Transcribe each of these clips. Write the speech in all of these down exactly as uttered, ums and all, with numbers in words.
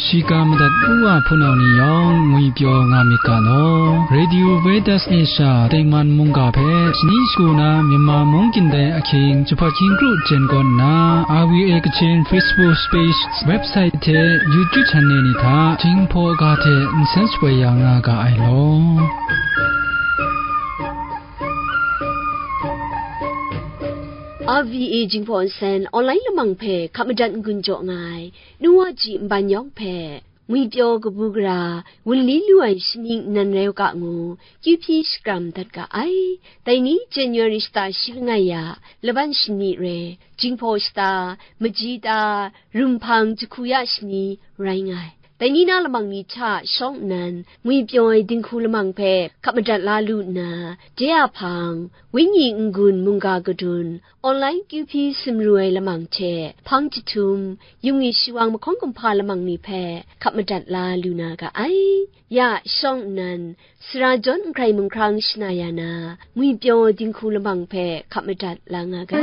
Shiga madat u wa hpunau ni yawng ngwi pyaw nga myit ga law. Radio Veritas Asia Taiman mungga hpe shani shagu na Myanmar mung gindai ahkying jahpat hkying kru jen kawn nna, R V A Kachin Facebook page, website hte YouTube channel ni hta Jinghpaw ga hte nsen shapoi ya nga ga ai law. R V A Jinghpaw nsen online lamang hpe hkap madat n-gun jaw nga ai, nu wa ji nban yawng hpe, ngwi pyaw kabu gara, wunli lu ai shani nnan rai u ga ngu, kyu hpyi shakram dat ga ai. Dai ni January shata shi langai ya, laban shani re, Jinghpaw shata, maji ta, rumhpang jahku ya shani rai nga ai. Dai ni na lamang ni hta shawng nnan, ngwi pyaw ai dinghku lamang hpe hkap madat la lu nna, de a hpang, wenyi n-gun mungga gadun, online kyu hpyi sumru ai lamang hte hpang jahtum, yungwi shawang mahkawng kumhpa lamang ni hpe hkap madat la lu na ga ai. Ya shawng nnan, sara jawn n hkrai munghkrang shana ya na, ngwi pyaw dinghku lamang hpe hkap madat la nga ga.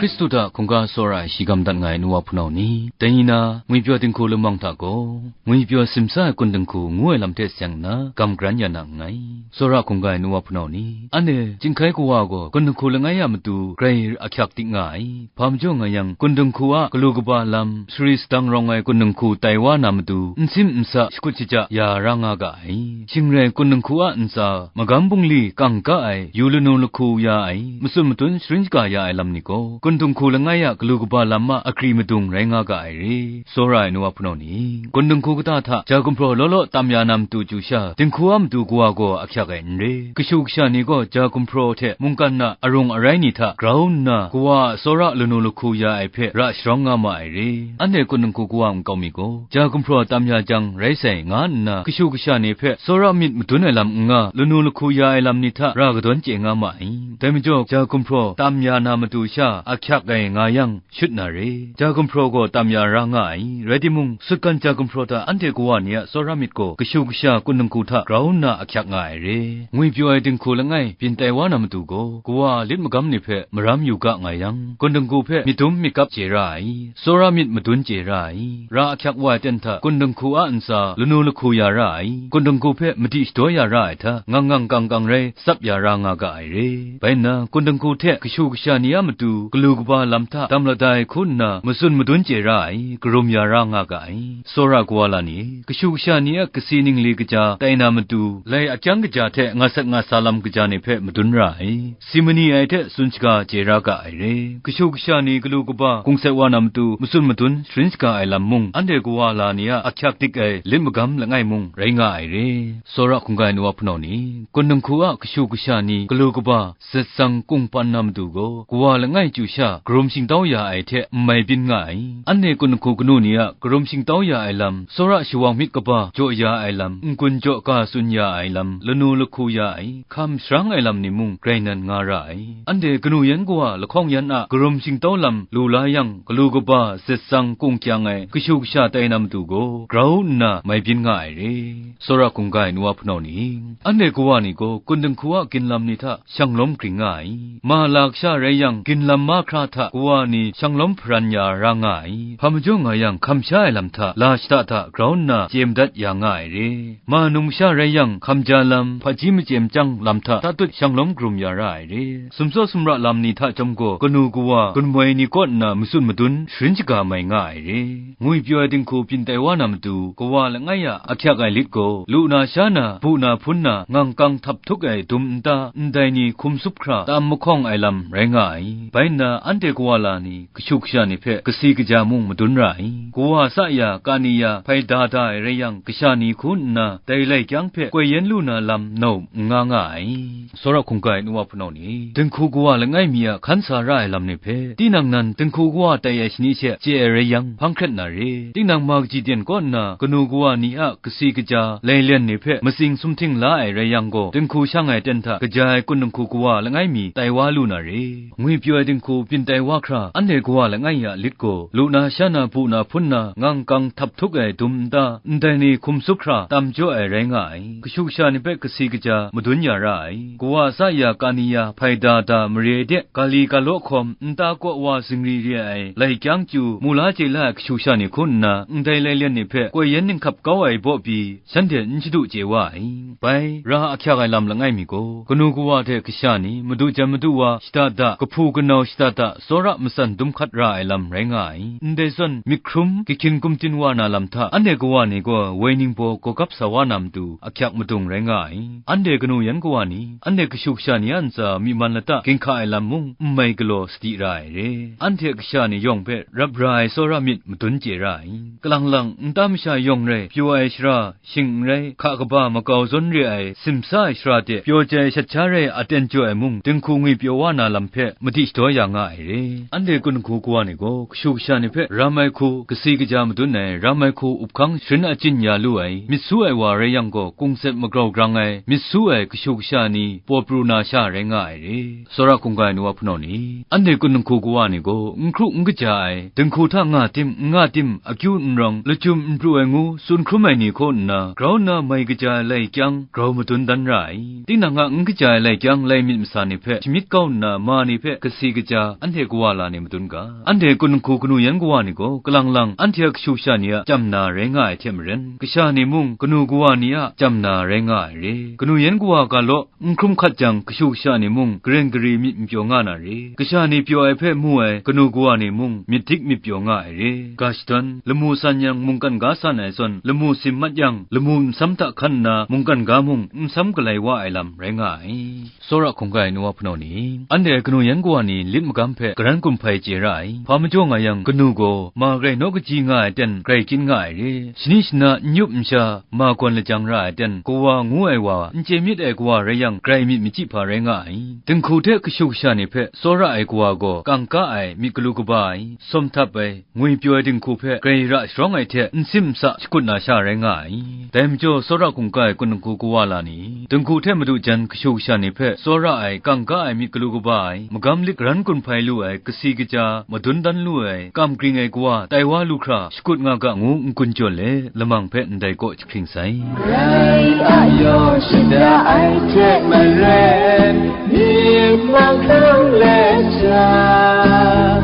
Hkristu hta hkungga tsawra ai shi gam dat nga ai nu wa hpunau ni, dai ni na ngwi pyaw dinghku lamang hta gaw, ngwi pyaw simsa ai kun dinghku ngu ai lam hte seng nna gam garan ya na nngai. Tsawra hkungga ai nu wa hpunau ni, anhte chyinghkai kawa gaw kun dinghku langai a matu grai ahkyak dik nga ai. Hpa majaw nga yang, kun dinghku a galu kaba lam, sari sadang rawng ai kun dinghku tai wa na matu, n sim n sa shakut shaja ya ra nga ga ai. Shing rai kun dinghku a ntsa, magam bungli kangka ai yu lanu lahku ya ai, matsun matun sharin shaga ya ai lam ni gaw, kun dinghku langai a galu kaba lam a akri madung rai nga ga ai re. Tsawra ai nu wa hpunau ni, kun dinghku kata hta ja gumhpraw law law tam ya na matu chyu sha, dinghku a matu kawa gaw ahkyak ai n re. Kashu kasha ni gaw ja gumhpraw hte mungkan a arung arai ni hta grau nna, kawa a tsawra lanu lahku ya ai hpe ra sharawng nga ma ai re. Anhte kun dinghku kawa nkau mi gaw, ja gumhpraw tam ya jang rai sai, nga nna kashu kasha ni hpe tsawra myit madun ai lam n nga, lanu lahku ya ai lam ni hta ra kadawn chye nga ma ai. Dai majaw, ja gumhpraw tam ya na matu sha ahkyak ai nga yang, shut na re. Ja gumhpraw gaw tam ya ra nga ai, rai timung, sutgan ja gumhpraw hta anhte kawa ni a tsawra myit gaw kashu kasha kun dinghku hta grau nna ahkyak nga ai re. Ngwi pyaw ai dinghku langai byin tai wa na matu gaw, kawa lit magam ni hpe maram yu ga nga yang, kun dinghku hpe myit dum myit gap chye ra ai, tsawra myit madun chye ra ai, ra ahkyak wa ai ten hta kun dinghku a ntsa lanu lahku ya ra ai, kun dinghku hpe madi shadaw ya ra ai hta, ngang ngang kang kang rai tsap ya ra nga ga ai re. Bai nna, kun dinghku hte kashu kasha ni a matu galu kaba lam hta dam la da ai hku nna, matsun madun chye ra ai, karum ya ra nga ga ai. Tsawra kawa la ni, kashu kasha ni a kasi ningli kaja tai na matu, lai akyang kaja hte nga sat nga sa lam kaja ni hpe madun ra ai, si mani ai hte tsun shaga chye ra ga ai re. Kashu kasha ni galu kaba kungset wa na matu, matsun madun sharin shaga ai lam mung, anhte kawa la ni a ahkyak dik ai lit magam langai mung rai nga ai re. Tsawra hkungga ai nu wa hpunau ni, kun dinghku a kashu kasha ni galu kaba zet tsang kungpan na matu gaw, kawa langai chyu sha karum shingtau ya ai hte n mai byin nga ai. Anhte kun dinghku kanu ni a karum shingtau ya ai lam, tsawra shawang myit kaba jaw ya ai lam, n-gun jaw ga tsun ya ai lam, lanu lahku ya ai, hkam sharang ai lam ni mung grai nan nga ra ai. Anhte kanu yan kawa lahkawng yan a karum shingtau lam lu la yang, galu kaba zet tsang kung kyang ai kashu kasha tai na matu gaw, grau nna mai byin nga ai re. Tsawra hkungga ai nu wa hpunau ni, anhte kawa ni gaw kun dinghku a ginlam ni hta shang lawm gring nga ai. Ma la kasha rai yang, ginlam mahkra hta kawa ni shang lawm hparan ya ra nga ai. Hpa majaw nga yang, hkam sha ai lam hta la shada hta grau nna chye madat ya nga ai re. Ma num masha rai yang, hkam ja lam, hpaji machye machyang lam hta tatut shang lawm karum ya ra ai re. Sumsaw sumra lam ni hta chyawm gaw, kanu kawa, gun moi ni kaw nna matsun madun sharin shaga mai nga ai re. Ngwi pyaw ai dinghku byin tai wa na matu, kawa langai a ahkyak ai lit gaw, lu na sha na, bu na hpun na, ngang kang htap htuk ai dum nta, ndai ni hkum sup hkra tam mahkawng ai lam rai nga ai. Bai nna, anhte kawa la ni, kashu kasha ni hpe kasi kaja mung madun ra ai. Kawa sa ya, kani ya, hpai da da ai rai yang, kasha ni hku nna, dai lai kyang hpe koi yen lu na lam nau n nga nga ai. Tsawra hkungga ai nu wa hpunau ni, dinghku kawa langai mi a hkan sa ra ai lam ni hpe, tinang nan dinghku kawa tai ai shani she chye ai rai yang, hpang hkret na re. Tinang ma kaji ten kaw nna, kanu kawa ni a kasi kaja, lailen ni hpe matsing sumhting la ai rai yang gaw, dinghku shang ai ten hta kaja ai kun dinghku kawa langai mi tai wa lu na re. Ngwipyaw ai dinghku byin tai wa hkra, anhte kawa langai a lit gaw, lu na, sha na, bu na, hpun na, ngang kang htap htuk ai dum nta, ndai ni hkum tsup hkra tam jaw ai rai nga ai. Kashu kasha ni hpe kasi kaja madun ya ra ai. Kawa tsa ya, kani ya, hpaida da mare de, gali galaw hkawm, nta kaw wa zingri re ai, lai kyang chyu, mu la chye la ai kashu kasha ni hku nna, ndai lailen ni hpe koi yan ninghkap kau ai baw pyi, shanhte n shadu chye wa ai. Bai, ra ahkyak ai lam langai mi gaw, kanu kawa hte kasha ni, madu jan madu wa, shada da, kahpu kanau shada da, tsawra matsan dum hkat ra ai lam rai nga ai. Ndai zawn, myit hkrum, gahkyin gumtin wa na lam hta, anhte kawa ni gaw, woi ningbaw gawgap sa wa na matu, ahkyak madung rai nga ai. Anhte kanu yan kawa ni, anhte kashu kasha ni a ntsa myi man lata ginhka ai lam mung, n mai galaw sadi ra ai re. Anhte kasha ni yawng hpe rap ra ai tsawra myit madun chye ra ai. Kalang lang, nta masha yawng rai, pyaw ai shara, shing n rai, hka kaba makau zawn re ai, simsa ai shara de, pyaw jai shat sha rai aten jaw ai mung, dinghku ngwipyaw wa na lam hpe madi shadaw ya nga ai re. Anhte kun hku kawa ni gaw, kashu kasha ni hpe ram ai hku, kasi kaja madun ai, ram ai hku up hkang sharin achyin ya lu ai, myit su ai wa rai yang gaw, kungset magrau grang ai, myit su ai kashu kasha ni paw pru na sha rai nga ai re. Tsawra hkungga ai nu wa hpunau ni, anhte kun dinghku kawa ni gaw, n hkru n kaja ai, dinghku hta nga tim, n nga tim, akyu n rawng, lachyum n pru ai ngu, tsun hkrum ai ni hkaw nna, grau nna mai kaja ai lai kyang, grau madun dan ra ai. Tinang a n kaja ai lai kyang, lai myit masa ni hpe shamyit kau nna, ma ni hpe kasi kaja, anhte kawa la ni madun ga. Anhte kun dinghku kanu yan kawa ni gaw, kalang lang, anhte a kashu kasha ni a chyam na rai nga ai hte maren, kasha ni mung, kanu kawa ni a chyam na rai nga ai re. Kanu yan kawa ga law, n hkrum hkat jang, kashu kasha ni mung, garen gari myit n pyaw nga na re. Kasha ni pyaw ai hpe mu ai, kanu kawa ni mung, myit dik myit pyaw nga ai re. Ga shadawn, lamu san yang mungkan ga san ai zawn, lamu sim mat yang, lamu nsam hta hkan nna, mungkan ga mung, nsam galai wa ai lam rai nga ai. Tsawra hkungga ai nu wa hpunau ni, anhte kanu yan kawa ni lit magam hpe garan gun hpai chye ra ai. Hpa majaw nga yang, kanu gaw, ma grai naw kaji nga ai ten, grai kyin nga ai re. Shani shana n yup n sha, ma gawn lajang ra ai ten, kawa ngu ai wa, n chye myit ai kawa rai yang, grai myit machyi hpa rai nga ai. Dinghku hte kashu kasha ni hpe tsawra ai kawa gaw, kangka ai, myit galu kaba ai, sawm htap ai, ngwipyaw ai dinghku hpe grai ra sharawng ai hte, n sim n sa shakut na sha rai nga ai. Dai majaw, tsawra hkungga ai kun dinghku kawa la ni, dinghku hte madu jan kashu kasha ni hpe tsawra ai, kangka ai, myit galu kaba ai, magam lit garan gun hpai lu ai, kasi kaja madun dan lu ai, kam gring ai kawa tai wa lu hkra, shakut nga ga ngu n-gun jawn let, lamang hpe ndai kaw jahkring sai. Karai a yaw shada ai hte maren, myit mahkang let jang,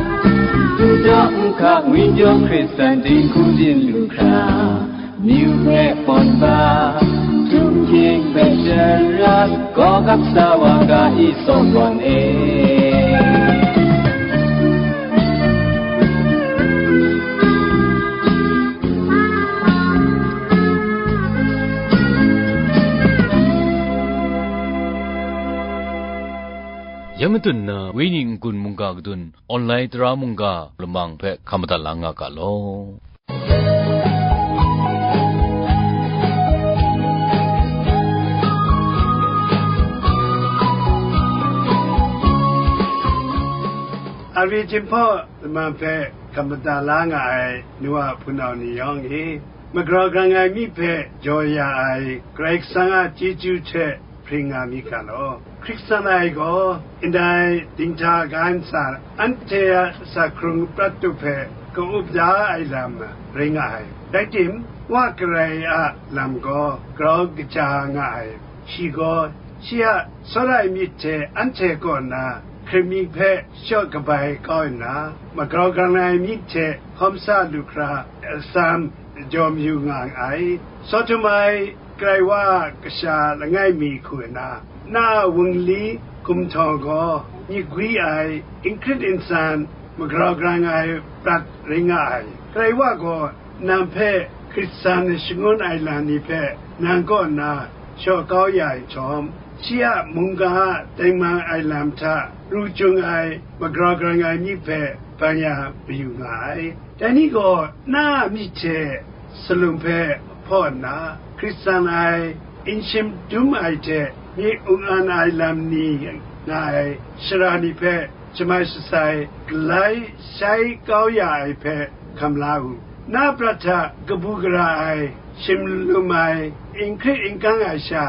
dudaw nhka ngwipyaw Hkristan dinghku byin lu hkra, myu hpe pawn ba, htum hkying hpe sharat, kaw gap sa wa ga i, tsawm gawn e. Yang adun na, Wenyi n-gun mungga kadun, online tara mungga lamang hpe hkam madat la nga ga law. Ari Jinghpaw lamang hpe hkam madat la nga ai nu a hpunau ni yawng e, magrau grang ai mi hpe jaw ya ai Karai Kasang a chyeju hte hpring nga mi ga law. Hkristan ai gaw, ndai dinghta ga ntsa, anhte a sa hkrung prat tup hpe ka-up da ai lam rai nga ai. Rai tim, Wa Karai a lam gaw grau kaja nga ai. Shi gaw, shi a tsawra ai myit hte anhte kaw na hkrit mi hpe shaw kabai kau nna, magrau grang ai myit hte hkawm sa lu hkra, atsam jawm yu nga ai. Sodom ai Karai wa a kasha langai mi hku nna, na a wungli gumhtaw gaw myit gwi ai, n hkrit n san, magrau grang ai prat rai nga ai. Karai wa gaw nang hpe Hkristan shangun ai lam ni hpe nang kaw nna shaw kau ya ai htawm, shi a mungga a tengman ai lam hta ru chyung ai magrau grang ai myit hpe bang ya mayu nga ai. Dai ni gaw na a myit hte salum hpe hpaw nna, Hkristan ai n shim dum ai hte myit ung an ai lam ni nga ai shara ni hpe shamai shatsai galai shai kau ya ai hpe hkam la u. Na prat hta kabu gara ai, shim lum ai, n hkrit n kang ai sha,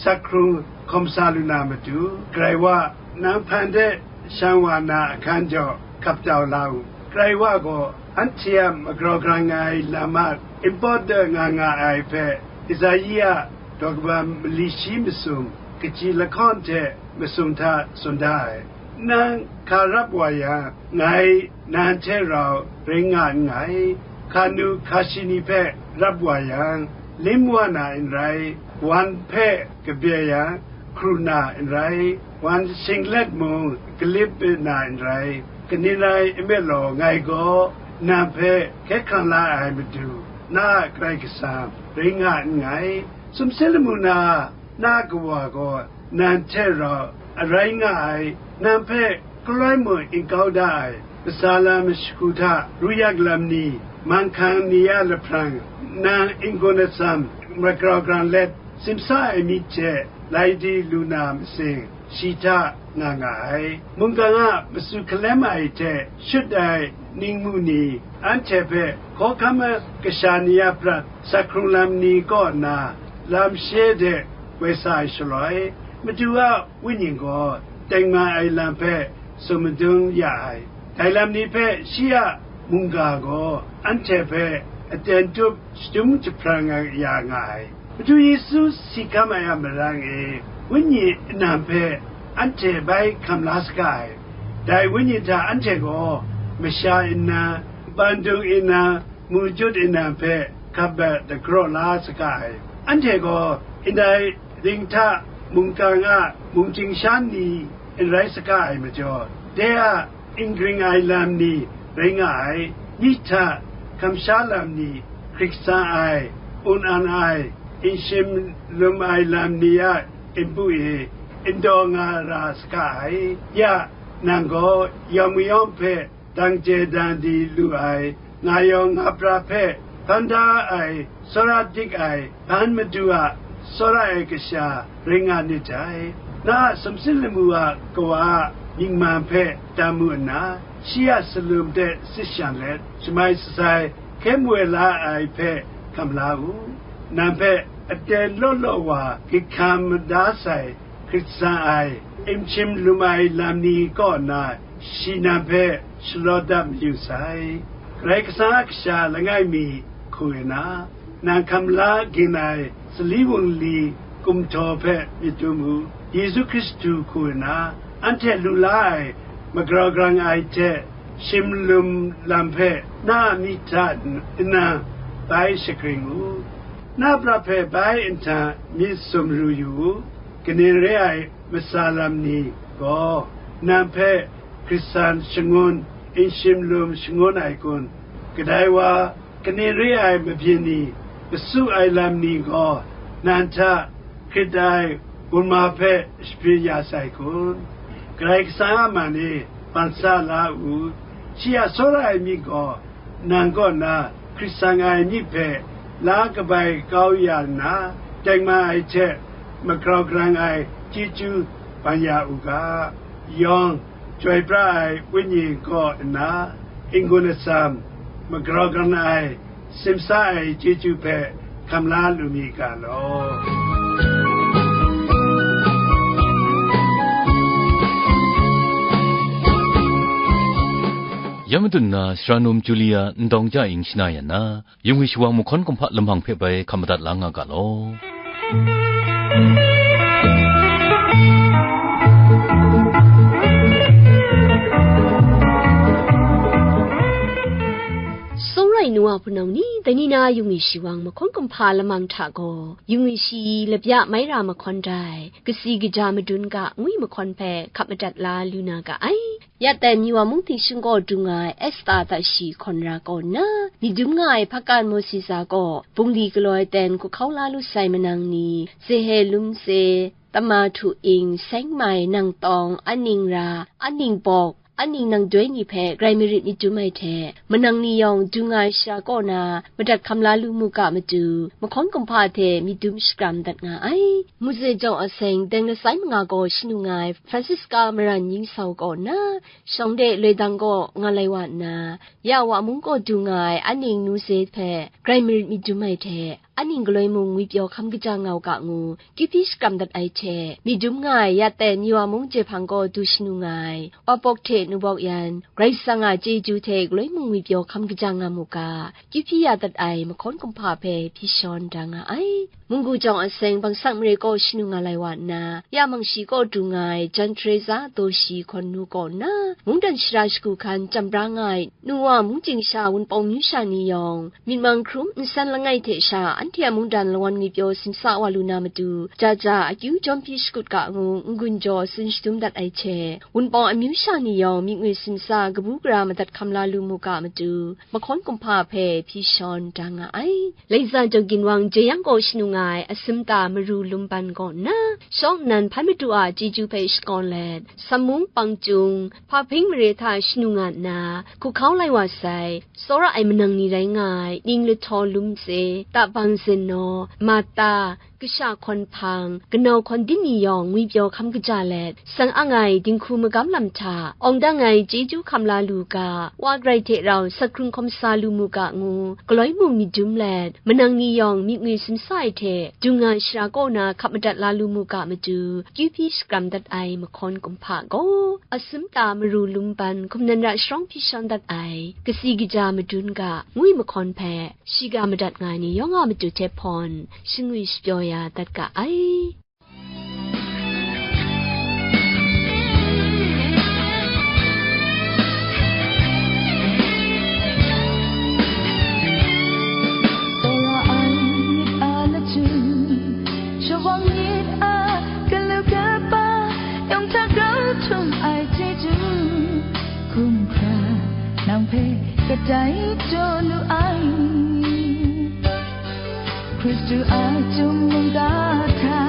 sak hkrung hkawm sa lu na matu, Karai wa, nang hpan de shang wa na ahkan jaw, hkap tau la u. Karai wa gaw anhte a magrau grang ai lam a npawt de nga nga ai hpe, Isaiah daw kaba mali shi masum, kaji lahkawn hte masum hta tsun da ai. Nang hka rap wa yang, ngai nang hte rau rai nga nngai. Hka nu hka shi ni hpe rap wa yang, lim wa na n rai, wan hpe kabye yang, hkru na n rai, wan singlet mung galip na n rai, kaning rai nme law, ngai gaw nang hpe hkye hkrang la ai Madu, na a Karai Kasang rai nga nngai. Sumsing lamu na, na a Kawa gaw nang hte rau arai nga ai, nang hpe galoi mung n kau da ai, kasa lam shagu hta ruyak lam ni, manghkang ni a lahprang, nang n-gun atsam magrau grang let, simsa ai myit hte lai di lu na masing, shi hta nga nga ai. Mungkan a matsu hkalem ai hte shut ai ningmu ni, anhte hpe hkawhkam kasha ni a prat, sak hkrung lam ni kaw nna, lam she de woi sa ai shaloi, Madu a Wenyi gaw tengman ai lam hpe tsun madun ya ai. Dai lam ni hpe shi a mungga gaw anhte hpe aten tup shadum jahprang ya nga ai. Madu Yesu si hkam ai a marang e, Wenyi nnan hpe anhte bai hkam la saga ai. Dai Wenyi hta anhte gaw masha nnan, bandung nnan, mu jut nnan hpe hkap dat dagraw la saga ai. Anhte gaw ndai ring hta mungkan a mungchying sha ni n rai saga ai majaw, de a n gring ai lam ni rai nga ai, myit hta kamsha lam ni, hkrit san ai, un an ai, n shim lum ai lam ni a npu e n daw nga ra saga ai. Ya, nang gaw yawng mayawng hpe dang chye dang di lu ai, nga yawng nga pra hpe hpan da ai, tsawra dik ai, hpan madu a tsawra ai kasha rai nga nit dai. Na a sumsing lamu a Kawa a mying man hpe dan mu nna, shi a salum de sit shan let, shamai shatsai hkye woi la ai hpe hkam la u. Nang hpe aten law law wa, gyit hkam mada sai, hkrit san ai, n shim lum ai lam ni kaw na, shi nang hpe shalawt dat mayu sai. Karai Kasang a kasha langai mi hku nna, nang hkam la ging ai sali wunli kumhtaw hpe myit dum u. Yesu Hkristu hku nna, anhte lu la ai magrau grang ai hte shim lum lam hpe na a myit hta nna bai shagring u. Na pra hpe bai nhtan myit sumru yu u. Kaning re ai matsa lam ni gaw nang hpe hkrit san shangun, n shim lum shangun ai kun? Kadai wa, kaning re ai mabyin ni, masu ai lam ni gaw nang hta hkrit ai gunma hpe shaprit ya sai kun? Karai Kasang a man e, ban sa la u. Shi a tsawra ai myit gaw, nang kaw na hkrit san ai myit hpe la kabai kau ya nna, tengman ai hte magrau grang ai chyeju ban ya u ga. Yawng, chyoi pra ai Wenyi kaw nna, n-gun atsam, magrau grang ai, simsa ai chyeju hpe hkam la lu mi ga law. Ya madun na, Sara Num Julia ndawng ja ing shana ya na, yung ai shawang mahkawn kumhpa lamang hpe bai hkam madat la nga ga law. Sawrai nu a hpunau ni, dai ni na yung ai shawang mahkawn kumhpa lamang hta gaw, yung ai shi lapya mai ra mahkawn dai, kasi kaja madun ga ngwi mahkawn hpe hkap madat la lu na ga ai. Ya tai, Miwa mung ting shingkaw dung nga ai Esta hta shi hkawn ra kaw nna, myit dum nga ai hpakan Mawsisa gaw bungli galaw ai ten hku hkau la lu sai manang ni, Zehe Lumse, Tama Htu Ing, Seng Mai, Nang Tawng, Aning Ra, Aning Bawk, Aning nang doi ni hpe grai marit myit dum ai hte, manang ni yawng du nga ai shara kaw na madat hkam la lu mu ga matu, mahkawn kumhpa hte myit dum shakram dat nga ai. Muzei jawng a seng deng lasai manga gaw shanu nga ai Francisca Maran Ningsau kaw nna, shawng de loi dang kaw nga lai wa nna, ya wa mung kaw du nga ai aning nu ze hpe grai marit myit dum ai hte, aning galoi mung ngwipyaw hkam kaja nga u ga ngu, kyu hpyi shakram dat ai hte, myit dum nga ai ya tai Miwa mung jehpang gaw du shanu nga ai, wa pawk hte nu bawk yan, Karai Kasang a chyeju hte galoi mung ngwipyaw hkam kaja nga mu ga, kyu hpyi ya dat ai mahkawn kumhpa hpe hpyi shawn da nga ai. Munggu jawng a seng bangsak mare kaw shanu nga lai wa nna, ya mang shi kaw du nga ai Jan Teresa daw shi hkawn nu kaw nna, mungdan shara shagu hkan chyam bra nga ai, nu wa mungchying sha Wunpawng amyu sha ni yawng, myit mang hkrum nsan langai hte sha anhte a mungdan lawan ngwipyaw simsa wa lu na matu, ja ja akyu jawm hpyi shakut ga ngu n-gun jaw tsun shadum dat ai hte, Wunpawng amyu sha ni yawng myit ngwi simsa kabu gara madat hkam la lu mu ga matu, mahkawn kumhpa hpe hpyi shawn da nga ai. Laiza Jawgin Wang jeyang kaw shanu nga ai Asumta Maru Lumban kaw nna, shawng nnan hpai madu a chyeju hpe shakawn let, Sammung Pangcung, Hpahpring mare hta shanu nga nna, hku hkau lai wa sai, tsawra ai manang ni rai nga ai, Ning Lahtaw Lumtse, Tabang Zinnaw, Mata, Kasha Hkawn Hpang, Kanau Hkawn Din ni yawng ngwipyaw hkam kaja let, sang ang ai dinghku magam lam hta, awng dang ai chyeju hkam la lu ga, wa grai hte rau sak hkrung hkawm sa lu mu ga ngu, galoi mung myit dum let, manang ni yawng myit ngwi simsa ai hte, dung nga shara kaw na hkap madat la lu mu ga matu, kyu hpyi shakram dat ai mahkawn kumhpa gaw, Asumta Maru Lumban hkum nan ra sharawng hpyi shawn dat ai, kasi kaja madun ga, ngwi mahkawn hpe, shiga madat nga ai ni yawng a matu hte hpawn, shingwi shapyaw ya dat ga ai. Tsawra ai myit a lachyum, shawang myit a galu kaba, yawng hta grau htum ai chyeju, hkum hkra nang hpe kadai taw lu ai. Hkristu a chyum mungga hta,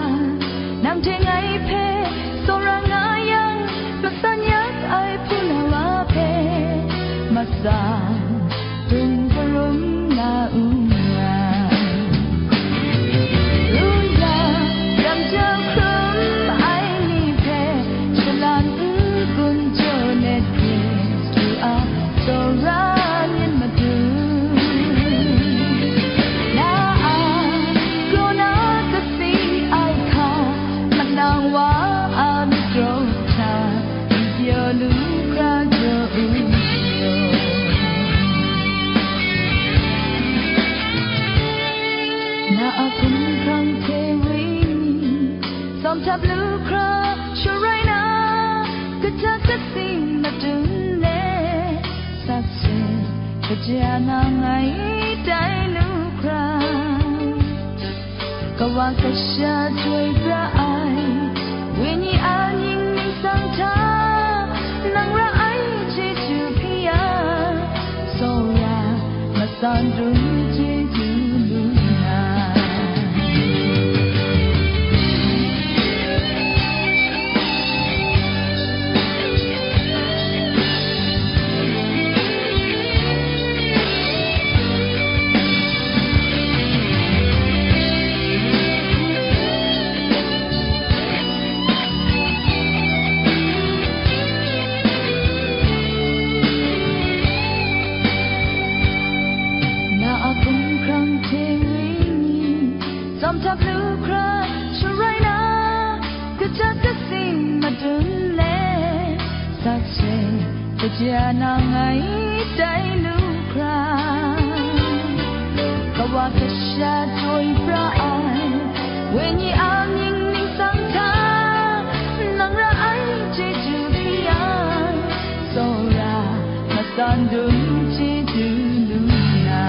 nang hte ngai hpe tsawra nga yang, matsan yak ai hpuna wa hpe, matsan dung karum na u nga. Lung yang, ram jau hkrum ai ni hpe, shalan n-gun jaw let Hkristu a tsawra myit matu. Na a, kaw na kasi ai hka, manang wa a myit graw hta, ngwipyaw lu hkra jaw u. Na a hkumhkrang hte wenyi, tsawm htap lu hkra sharai na, kata kasi madun let, sakse kaja na ngai tai lu hkra. Kawa Kasha chyoi pra ai, wenyi a ning ningsang hta, nang ra ai chyeju hpyi ya, tsawra matsan dum chyeju lu na. Na a hkumhkrang hte wenyi, tsawm htap lu hkra sharai na, kata kasi madun let, sakse kaja na ngai tai lu hkra. Kawa Kasha chyoi pra ai, wenyi a ning ningsang hta, nang ra ai chyeju hpyi ya, tsawra matsan dum chyeju lu na.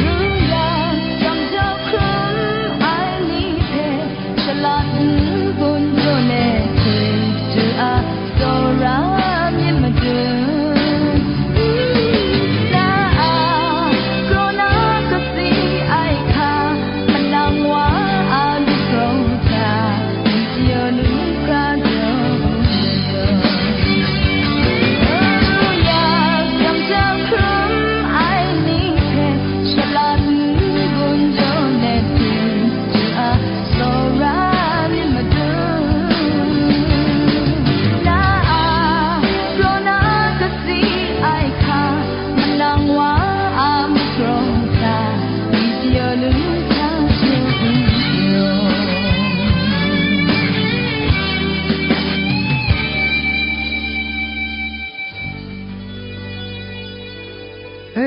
Lung yang, ram jau hkrum ai ni hpe, shalan n-gun jaw let Hkristu a tsawra myit madun. Na a, kaw na kasi ai hka, manang wa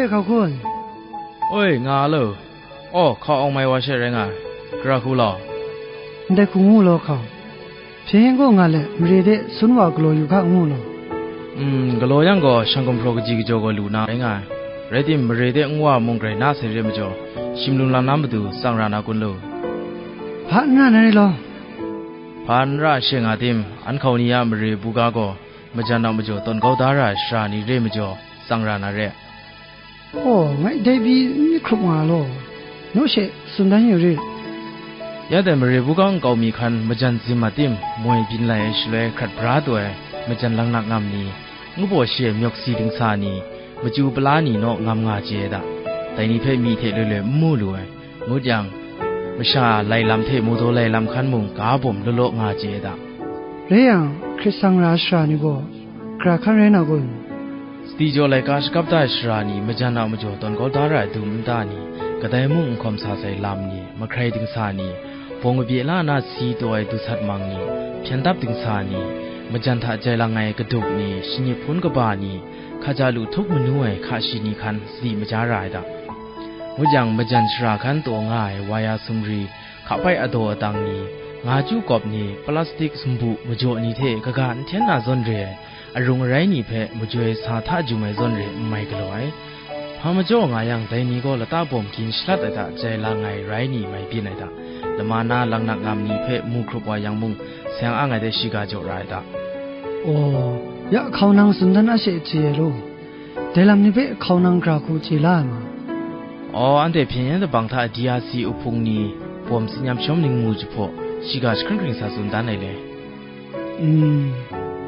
Hkau kun. Oi, nga lo. Aw, hkau awng mai wa she rai nga ai. Gara hku law. Ndai hku ngu law hkau. Hpyen gaw nga let, mare de sun wa galaw yu hka ngu law. Mm, galaw yang gaw, shang gumhpraw kaji kajaw gaw lu na rai nga ai. Rai tim, mare de nwa mung grai na sai re majaw, shim lum lam na matu tsang ra na kun lu. Hpa n ra na re law. Hpa n ra she nga tim, an hkau ni a mare buga gaw, majan a majaw tawn kau da ra ai sara ni re majaw, tsang ra na re. Aw, ngai dai pyi n myit hkrup nga law, naw she tsun dan yu rit. Ya dai mare buga nkau mi hkan majan zim a tim, moi byin lai ai shaloi hkrat bra taw ai, majan langnak ngam ni, ngu baw shi ai myawk si dingsa ni, machyu pala ni naw ngam nga chye ai da. Dai ni hpe myi hte loi loi n mu lu ai. Ngut yang, masha a lai lam hte mawdaw lai lam hkan mung ga bawm law law nga chye ai da. Rai yang, hkrit sang ra ai sara ni gaw, gara hkan rai na kun? Sadi jaw laika shakap da ai sara ni, majan a majaw tawn kau da ra ai dum nta ni, kadai mung n hkawm sa sai lam ni, mahkrai dingsa ni, bawng kabye la na si taw ai dusat mang ni, hpyen dap dingsa ni, majan hta jai lang ai kaduk ni, shangyit hpun kaba ni, hkaja lu htup manu ai hka shi ni hkan sadi maja ra ai da. Ngut yang, majan shara hkan taw nga ai waya sumri, hkapai adaw adang ni, nga chyu kawp ni, plastik sumbu majaw ni hte kaga n hten na zawn re ai, arung arai ni hpe majoi sa hta jung ai zawn re n mai galaw ai. Hpa majaw nga yang, dai ni gaw lata bawm gin shalat ai hta jai lang ai rai ni mai byin ai hta, lama na langnak ngam ni hpe mu hkrup wa yang mung, seng ang ai hte shiga jaw ra ai hta. Aw, ya hkau nang tsun dan a she chye ai law. Dai lam ni hpe hkau nang gara hku chye la ai ma? Aw, anhte hpyen yen dabang hta D R C uhpung ni bawm tsin yam shawm ningmu jahpaw, shiga jahkring hkring sa tsun dan ai le. Mm,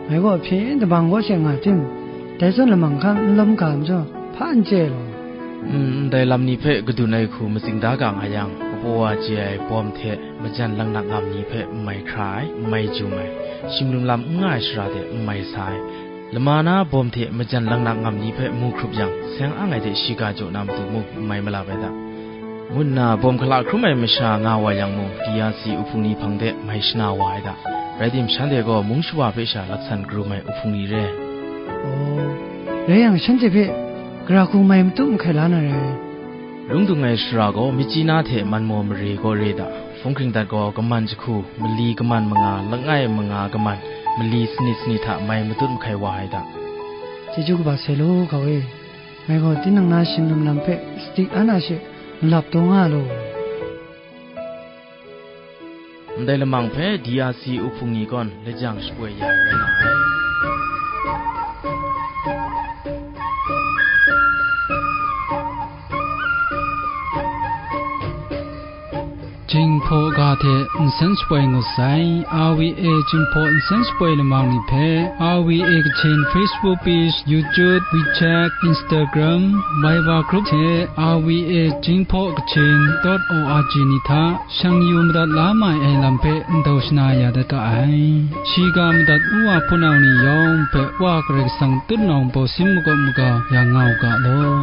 ngai gaw hpyen yen dabang kaw she nga tim, dai zawn lamang hkan n lawm ga majaw, hpa n chye law. Mm, ndai lam ni hpe kadun ai hku matsing da ga nga yang, kapaw wa chye ai bawm hte majan langnak ngam ni hpe n mai hkra ai, n mai jum ai, shim lum lam n nga ai shara de n mai sa ai, lama na bawm hte majan langnak ngam ni hpe mu hkrup yang, seng ang ai hte shiga jaw na matu mung n mai malap ai da, ngu nna bawm hkala hkrum ai masha nga wa yang mung, D R C uhpung ni hpang de mai shana wa ai da. Rai tim, shanhte gaw mung shawa hpe sha laksan karum ai uhpung ni re. Aw, rai yang, shanhte hpe gara hku mai matut mahkai la na rai. Lung dung ai shara gaw, myitkyina hte manmaw mare gaw re da. Hpung hkring dat gaw, kaman jahku, mali kaman manga, langai manga kaman, mali sanit sanit hta mai matut mahkai wa ai da. Chyeju kaba sai law, hkau e. Ngai gaw tinang na shim lum lam hpe sadi an a she malap taw nga law. Ndai lamang hpe D R C uhpung ni gawn lajang shapoi ya ai rai nga ai. Jinghpaw ga hte nsen shapoi ngut sai, R V A Jinghpaw nsen shapoi lamang ni hpe, R V A Kachin Facebook page, YouTube, WeChat, Instagram, Viber group hte R V A Jinghpaw Kachin dot O R G ni hta shang yu madat la mai ai lam hpe ndau shana ya dat ga ai. Shiga madat u wa hpunau ni yawng hpe Wa Karai Kasang tutnawng baw sin makawp maga ya nga u ga law.